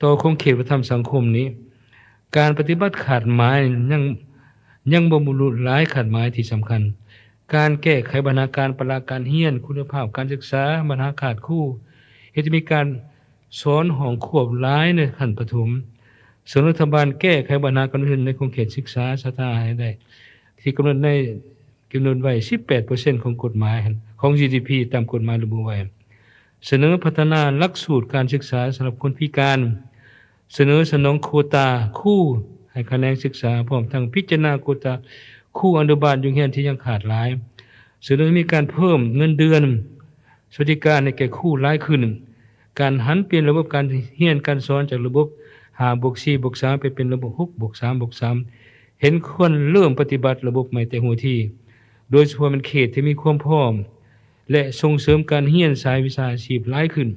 ຕໍ່ຂົງເຂດວັດທະນະທຳສັງຄົມນີ້, ການປະຕິບັດຄາດໝາຍຍັງ, ຍັງບໍ່ບັນລຸຫຼາຍຄາດໝາຍທີ່ສຳຄັນ. ການແກ້ໄຂບັນຫາການປະລະການຮຽນ, ຄຸນນະພາບການສຶກສາ, ບັນຫາຂາດຄູ, ເຮັດໃຫ້ມີການສອນຫ້ອງຄວບຫຼາຍໃນຂັ້ນປະຖົມ. ສະເໜີລັດຖະບານແກ້ໄຂບັນຫາການເງິນໃນຂົງເຂດສຶກສາສາທາໃຫ້ໄດ້ ທີ່ກຳນົດໃນ, ກຳນົດໄວ້ສິບແປດເປີເຊັນຂອງກົດໝາຍ, ຂອງ ຈີ ດີ ພີ ຕາມກົດໝາຍລະບຸໄວ້. ສະເໜີພັດທະນາຫຼັກສູດການສຶກສາສຳລັບຄົນພິການ, ສະເໜີສະໜອງໂຄຕາຄູໃຫ້ຂະແໜງສຶກສາ, ພ້ອມທັງພິຈາລະນາໂຄຕາຄູອະນຸບານຢູ່ໂຮງຮຽນທີ່ຍັງຂາດຫຼາຍ, ສະເໜີໃຫ້ມີການເພີ່ມເງິນເດືອນສະຫວັດດີການໃຫ້ແກ່ຄູຫຼາຍຂຶ້ນ, ການຫັນປ່ຽນລະບົບການຮຽນການສອນຈາກລະບົບຫ້າບວກສີ່ບວກສາມ ໄປເປັນລະບົບຫົກບວກສາມບວກສາມ ເຫັນຄວນເລີ່ມປະຕິບັດລະບົບໃໝ່ແຕ່ຫົວທີ, ໂດຍສະເພາະແມ່ນເຂດທີ່ມີຄວາມພ້ອມ ແລະ ສົ່ງເສີມການຮຽນສາຍວິຊາອາຊີບຫຼາຍຂຶ້ນ.